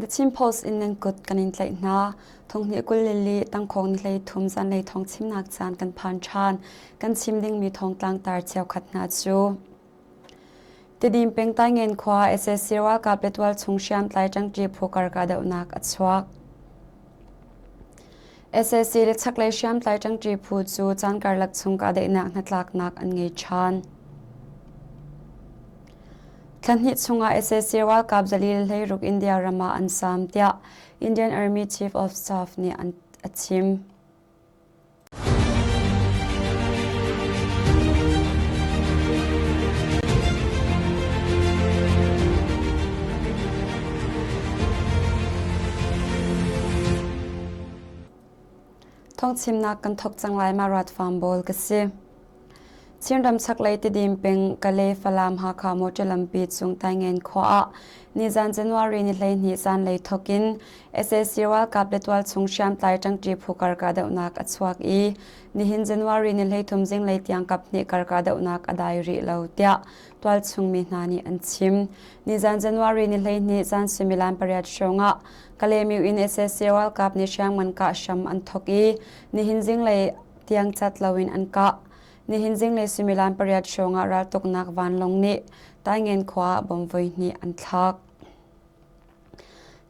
The Chin Post in nan kut kan in tlaih hna. Thonghnih 20 le li tangkhawng ni 13 zanlei thawng chimnak caan kan phan ṭhan. Kan chim dingmi thawngtlang tar cheukhat hna cu. Tidim peng Taingen khua sac ralkap le tualchung hriamtlai ṭangṭi phu kar kahdohnak a chuak. Sac le chaklei hriamtlai ṭangṭi phu cu caan karlak chung kahdaihnak hnatlaknak an ngei ṭhan. Thla hnih chungah sac ralkap 406 India ram ah an zaam tiah Indian Army Chief of Staff nih a chim. Thawngchimnak kan thawk cang lai ma rat farm bawl ka si. Chinram chaklei Tidim peng Kalay Falam Hakha motor lampi cung Taingen khua ah nizan January ni 12 zanlei thawk in sac ralkap le tualchung hriamtlai ṭangṭi phu kar kahdohnak a chuak i nihin January ni 13 zinglei tiang kaphnih kar kahdohnak a dai rih lo tiah tualchung mi hna nih an chim. Nizan January ni 12 zan suimilam pariat hrawng ah Kalaymyo in sac ralkap nih hriamngan kah hram an thawk i nihin zinglei tiang cat loin an kah. Nihin zinglei suimilam pariat hrawngah raltuknak vanlawng nih Taingen khua ah bom voihnih an thlak.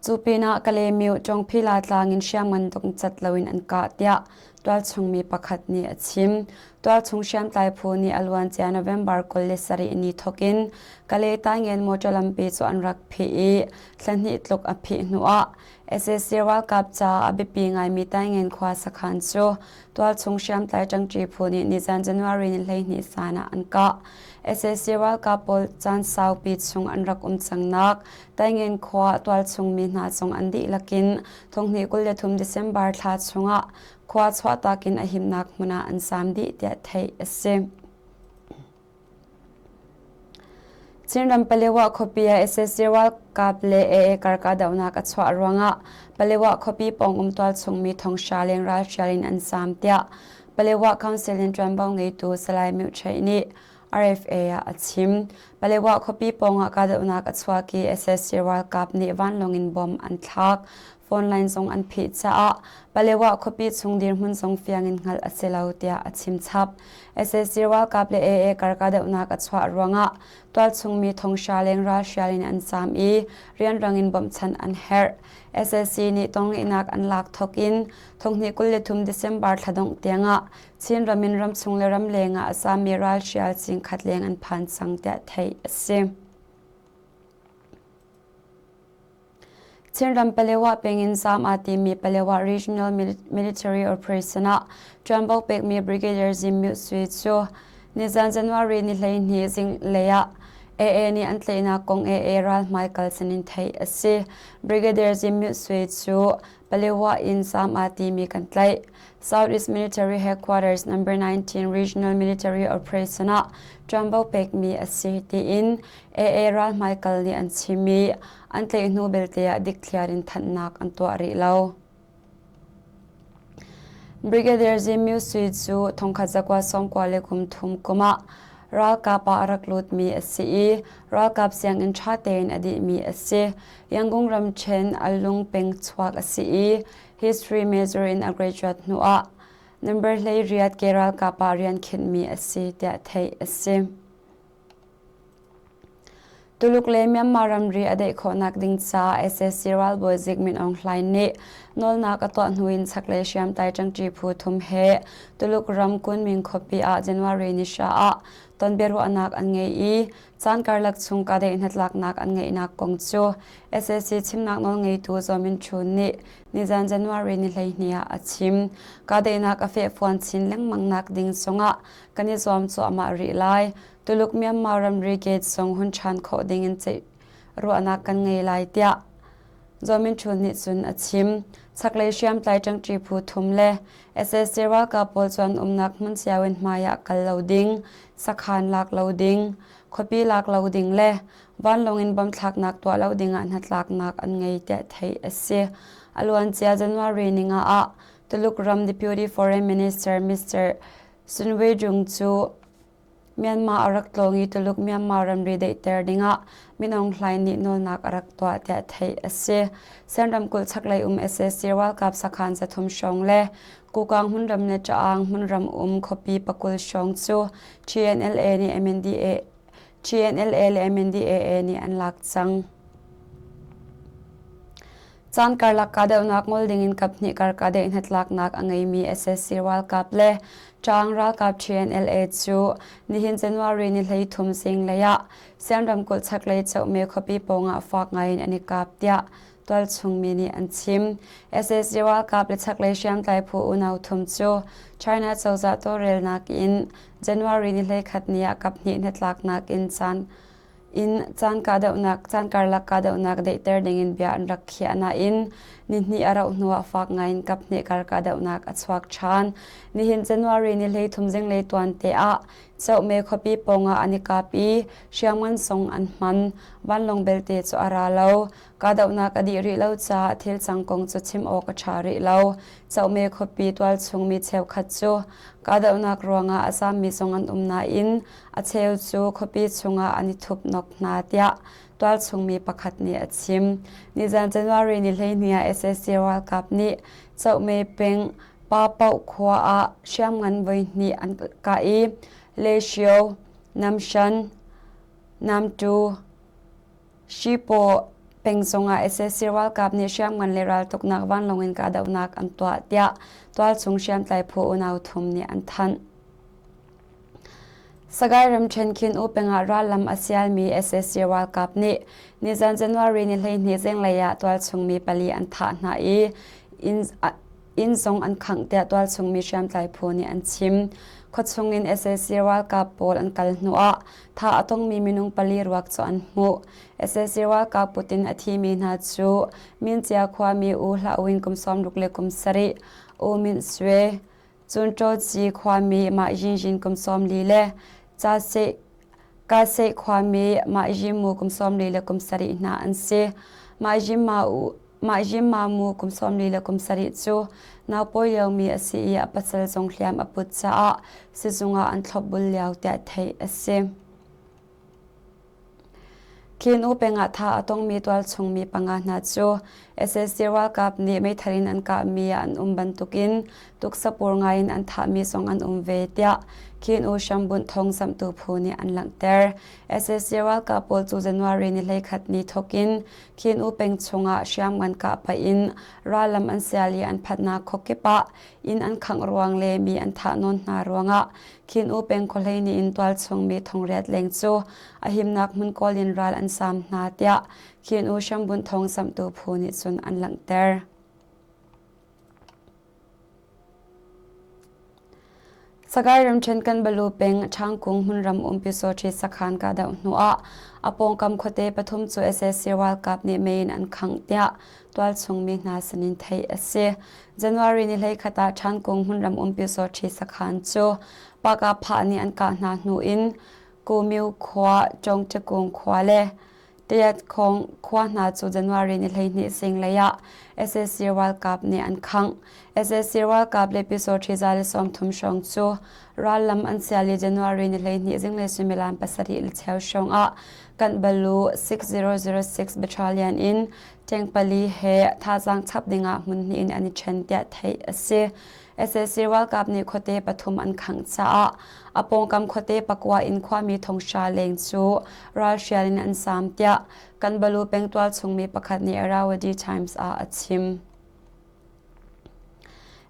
Cu pinah Kalaymyo Ṭawngphila tlang in hriamngan dongcat loin an kah tiah tualchung mi pakhat nih a chim. Tualchung hriamtlai phu nih a luancia November 27 ni thawk in Kalay Taingen motor lampi cu an rak phih i thla hnih tluk a phih hnuah sac ralkap caah a biapi ngaimi Taingen khua sakhan cu tualchung hriamtlai ṭangṭi phu nih nizan January ni 12 zan ah an kah. Sac ralkap pawl caan saupi chung an rak um cangnak Taingen khua tualchung mi hna zong an dihlak in thonghnih 23 December thla chungah khua chuahtak in a himnak hmun ah an zaam dih tiah theih a si. Chinram Palewa khuapi ah sac ralkap le AA kar kahdohnak a chuah ruangah Palewa khuapi pawng um tualchung mi thonghra leng ralhrial in an zaam tiah Palewa Council in ṭuanvo ngeitu Salai Myo Htweih nih RFA ah a chim. Palewa khuapi pawngah kahdohnak a chuak i sac ralkap nih vanlawng in bomb an thlak. Phone line zong an phih caah Palewa khuapi chung dirhmun zong fiang in hngalh a si lo tiah a chim chap. Sac ralkap le AA kar kahdohnak a chuah ruangah tualchung mi thonghra leng ralhrial in an zaam i rianrang in bawmhchanh an herh. Sac nih tongngeihnak an lak thawk in thonghnih 23 December thla dongh tiangah Chinram in ramchung le ramleng ah a zaammi ralhrial singkhat leng an phan cang tiah theih a si. Chinram Palewa peng in zaam aa timi Palewa Regional Military Operation ah ṭuanvo pekmi Brigadier Zin Myo Sui cu nizan January ni 12 zinglei ah AA nih an tlaihnak kong AA ralhmai kal sinin theih a si. Brigadier Zin Myo Sui cu Palewa in zaam aa timi kan tlaih. Southeast Military Headquarters No. 19 Regional Military Operation ah ṭuanvo pekmi a si tiin AA ralhmaikal nih an chim i an tlaih hnu belte ah dikthliar in thanhnak an tuah rih lo. Brigadier Zimyu Sui cu thongkhat zakua sawmkua le kum thum kum ah ralkap ah a rak lutmi a si i ralkap sianginn ṭha tein a dihmi a si. Yangon ramṭhen Alung peng chuak a si i history major in a graduate hnuah number 18 ke ralkap ah rian khinhmi a si tiah theih a si. Tuluk le Myanmar ramri a daih khawhnak ding caah sac ralbawi Zik Min Aung Hlaing nih nawlnak a tuah hnu in chaklei hriamtlai ṭangṭi phu thum he Tuluk ram Kunming khuapi ah January ni hra ah tonbiaruahnak an ngei i caan karlak chung kahdaih hnatlaknak an ngeihnak kong cu sac chimnak nawlngeitu Zaw Min Htun nih nizan January ni 12 ah a chim. Kahdaihnak a fehfuan chin lengmangnak ding zongah kan i zuam cuahmah rih lai. Tuluk Myanmar ramri gate zong hun ṭhan khawh ding in ceih ruahnak kan ngei lai tiah Zaw Min Htun nih cun a chim. Chaklei hriamtlai ṭangṭi phu thum le sac ralkap pawl cu an umnak hmun cio in hmai ah kal lo ding, sakhan lak lo ding, khuapi lak lo ding le vanlawng in bomb thlaknak tuah lo ding ah hnatlaknak an ngei tiah theih a si. A luancia January ninga ah Tuluk ram Deputy Foreign Minister Mr. Sun Weidong cu. Myanmar a rak tlawng i Tuluk Myanmar ramri daihter dingah Min Aung Hlaing nih nawlnak a rak tuah tiah theih a si. Shan ramkulh chaklei um sac ralkap sakhan 300 hrawng le Kukang hmunram le Ṭaang hmunram um khuapi 20 hrawng cu TNLA nih MNDA TNLA le MNDAA nih an lak cang. Caan karlak kahdohnak ngol dingin kaphnih kar kahdaih hnatlaknak a ngeimi sac ralkap le Ṭaang ralkap TNLA cu nihin January ni 13 zinglei ah Sian ramkulh chaklei Chohme khuapi pawngah faak ngaiin an i kap tiah tualchung mi nih an chim. Sac ralkap le chaklei hriamtlai phu unau thum cu China cozah tawlrelnak in January ni 21 ni ah kaphnih hnatlaknak in caan in caan kahdohnak caan karlak kahdohnak daihter dingin bia an rak khiah nain nihnih a rauh hnuah fak ngaiin kaphnih kar kahdohnak a chuak ṭhan. Nihin January ni 13 zinglei tuan te ah Chohme khuapi pawngah an i kap i hriamngan song an hman. Vanlawng belte cu a ra lo. Kahdohnak a dih rih lo caah thil cang kong cu chim awk a ṭha rih lo. Chohme khuapi tualchung mi cheukhat cu kahdohnak ruangah a zaammi zong an um nain A cheu cu khuapi chungah an i thupnok hna tiah tualchung mi pakhat nih a chim. Nizan January ni 12 ah sac ralkap nih Chohme peng Pa Paoh khua ah hriamngan voihnih an kah i Leshio, Namshan, Namtu, Shipaw peng zongah sac ralkap nih hriamngan le raltuknak vanlawng in kahdohnak an tuah tiah tualchung hriamtlai phu unau thum nih an thanh. Sagaing ramṭhen Khin U peng ah rallam a sialmi sac ralkap nih nizan January ni 12 zinglei ah tualchung mi pali an thah hna i inn zong an khangh tiah tualchung mi hriamtlai phu nih an chim. Khuachung in sac ralkap pawl an kal hnuah thah a tongmi minung pali ruak cu an hmuh. Sac ralkap kut in a thimi hna cu Mincia khuami U Hlah Win kum 67, U Myint Swe, Cun Ṭawci khuami mah Yinyin kum 40 le Kaseh khuami mah Yimu kum 40 le kum sarih hna an si. Mah Yimma mu kum 40 le kum sarih cu naupawi liomi a si i a pasal zong hliam a put caah sizung ah an thlopbul lio tiah theih a si. Khin U peng ah thah a tongmi tualchung mi panga hna cu sac ralkap nih meithal in an kahmi ah an um bantukin tuksapur ngai in an thahmi zong an um ve tiah Khin U hrambunh thawngzamhtu phu nih an langhter. Sac ralkap pawl cu January ni 11 ni thawk in Khin U peng chungah hriamngan kah pah in rallam an sial i an phatnak khuakip ah inn an khangh ruang le mi an thahnawn hna ruangah Khin U peng khuahleini in tualchung mi thongriat leng cu a himnak hmun kawl in ral an saam hna tiah Khin U hrambunh thawng zamhtu phu nih cun an langhter. Sagaing ramṭhen Kanbalu peng Ṭhangkung hmunram um Pyusawṭhi sakhan kahdoh hnuah a pawngkam khuate pathum cu sac ralkap nih mei in an khangh tiah tualchung mi hna sinin theih a si. January ni 11 ah Ṭhankung hmunram um Pyusawṭhi sakhan cu Pakaphah nih an kah hna hnu in Kumyu khua, Congṭikung khua le Tayatkhong khua hna cu January ni 12 zinglei ah sac ralkap nih an khangh. Sac ralkap le Pyusawṭhi 130 hrawng cu rallam an sial i January ni 12 zinglei suimilam pasarih le cheu hrawng ah Kanhbalu 6006 Battalion in Ṭeng pali he thazaang chap dingah hmun hnih in an i ṭhen tiah theih a si. Sac ralkap nih khuate pathum an khangh caah a pawngkam khuate pakua in khuami thonghra leng cu ralhrial in an saam tiah Kanbalu pengtual chungmi pakhat nih Irrawaddy Times ah a chim.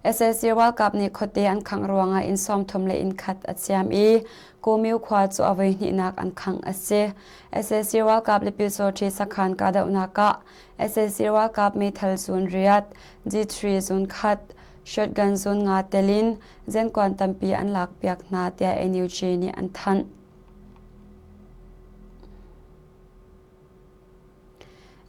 Sac ralkap nih khuate an khangh ruangah inn 30 le inn khat a ciam i Kawmyu khua cu a voihnihnak an khangh a si. Sac ralkap le Pyusawṭhi sakhan kahdohnak ah sac ralkap meithal zun riat, G3 zun khat, shotgun zun nga tel in zenkuan tampi an lakpiak hna tiah NUG nih an thanh.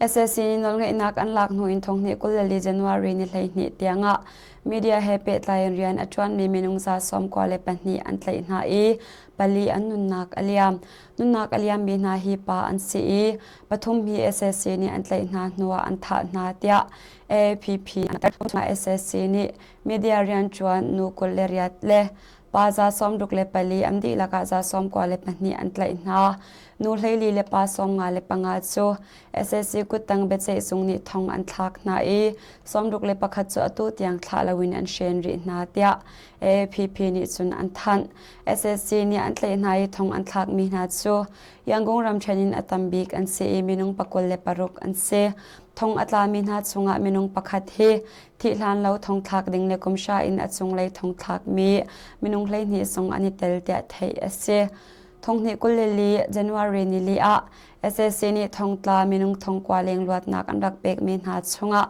Sac nih nawlngeihnak an lak hnu in thonghnih 24 January ni 12 tiangah media he pehtlai in rian a ṭuanmi minung 92 an tlaih hna i pali an nunnak a liam. Nunnak a liammi hna hi pa an si i pathum hi sac nih an tlaih hna hnuah an thah hna tiah AAPP sac nih media rianṭuan nu 28 le. Pa 64 an dihlak ah 94 an tlaih hna. Nu 14 le pa 55 cu sac kuttang biaceih zung nih thong an thlak hna i 61 cu atu tiang thlah loin an hren rih hna tiah AAPP nih cun an thanh. Sac nih an tlaih hna i thong an thlakmi hna cu Yangon ramṭhen in a tam bik an si i minung 26 an si. Thong a tlami hna chungah minung pakhat hi thih hlan lo thongthlak ding le kum hra in a cunglei thongthlakmi minung 12 zong an i tel tiah theih a si. Thonghnih 22 January nili ah sac nih thongtla minung thongkua leng luatnak an rak pekmi hna chungah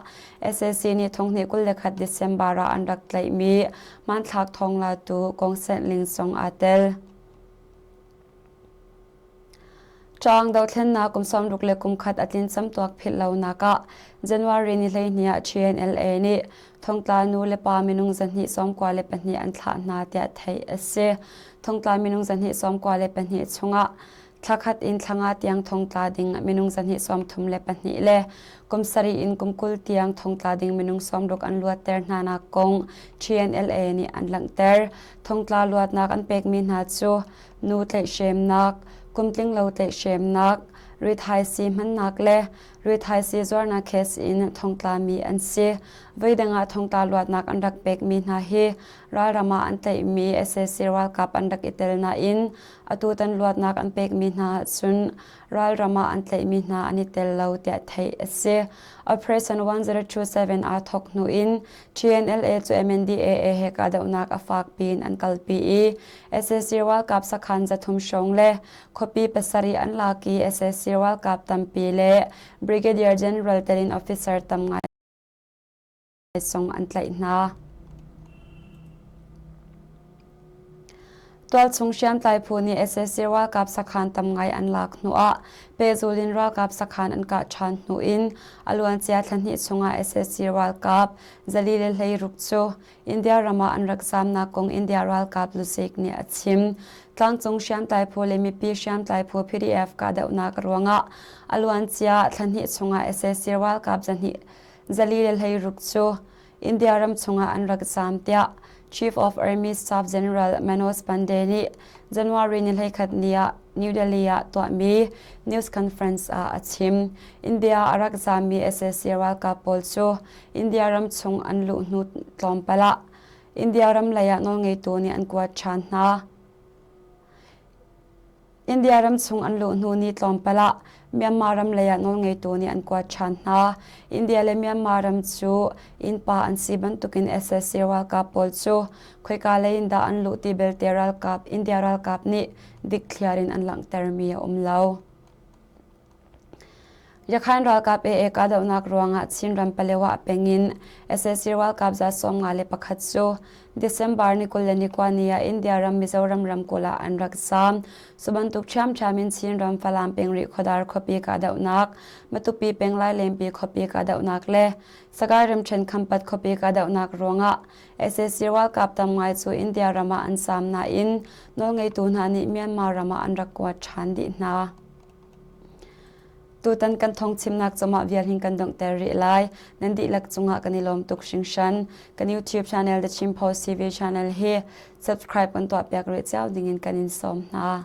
sac nih thonghnih 21 December ah an rak tlaihmi hmanthlak thawnglatu Kong Sent Ling zong aa tel. Ṭaang dothlennak kum 61 a tlin camtuak philh lonak ah January ni 12 ah TNLA nih thongtla nu le pa minung 294 an thlah hna tiah theih a si. Thongtla minung 294 chungah thla khat in thla nga tiang thongtla ding minung 232 le kum sarih in kum 20 tiang thongtla ding minung 60 an luatter hna nak kong TNLA nih an langhter. Thongtla luatnak an pekmi hna cu nu tlaihhremnak, kumtlinglo tlaihhremnak, rithaisii hmannak le rithaisii zuarnak case in thongtlami an si. Voidang ah thongtla luatnak an rak pekmi hna hi ralram ah an tlaihmi sac ralkap an rak i tel nain atutan luatnak an pekmi hna ahcun ralram ah an tlaihmi hna an i tel lo tiah theih a si. Operation 1027 aa thawk hnu in TNLA cu MNDAA he kahdohnak a fak piin an kalpi i sac ralkap sakhan 300 hrawng le khuapi pasarih an lak i sac ralkap tampi le Brigadier General telin officer tam ngai zong an tlaih hna. Tualchung hriamtlai phu nih sac ralkap sakhan tam ngai an lak hnuah pehzul in ralkap sakhan an kah ṭhan hnu in a luancia thla hnih chungah sac ralkap 416 cu India ram ah an rak zaamnak kong India ralkap luzik nih a chim. Tlangcung hriamtlai phu le mipi hriamtlai phu PDF kahdohnak ruangah a luancia thla hnih chungah sac ralkap 416 cu India ram chungah an rak zaam tiah Chief of Army Staff General Manoj Pande nih January ni 11 ni ah New Delhi ah tuahmi news conference ah a chim. India a rak zaammi sac ralkap pawl cu India ram chung an luh hnu tlawmpal ah India ram lei ah nawlngeitu nih an kuat ṭhan hna. India ram chung an luh hnu ni tlawmpal ah Myanmar ram lei ah nawlngeitu nih an kuat ṭhan hna. India le Myanmar ram cu innpa an si bantukin sac ralkap pawl cu khoika lei in dah an luh ti belte ralkap India ralkap nih dikthliar in an langhtermi a um lo. Yakhan ralkap AA kahdohnak ruangah Chinram Palewa peng in sac ralkap za 51 cu December ni 29 ni ah India ram Mizoram ramkulh ah an rak zaam. Cu bantuk ṭhiamṭhiam in Chinram Falam peng Rihkhawdar khuapi kahdohnak, Matupi peng Lailenpi khuapi kahdohnak le Sagaing ramṭhen Khampat khuapi kahdohnak ruangah sac ralkap tam ngai cu India ram ah an zaam nain nawlngeitu hna nih Myanmar ram ah an rak kuat ṭhan dih hna. Tutan kan thawngchimnak cungah vial hin kan donghter rih lai. Nan dihlak cungah kan i lawm tuk hringhran. Kan YouTube channel The Chin Post TV channel hi subscribe kan tuahpiak rih cio dingin kan in sawm hna.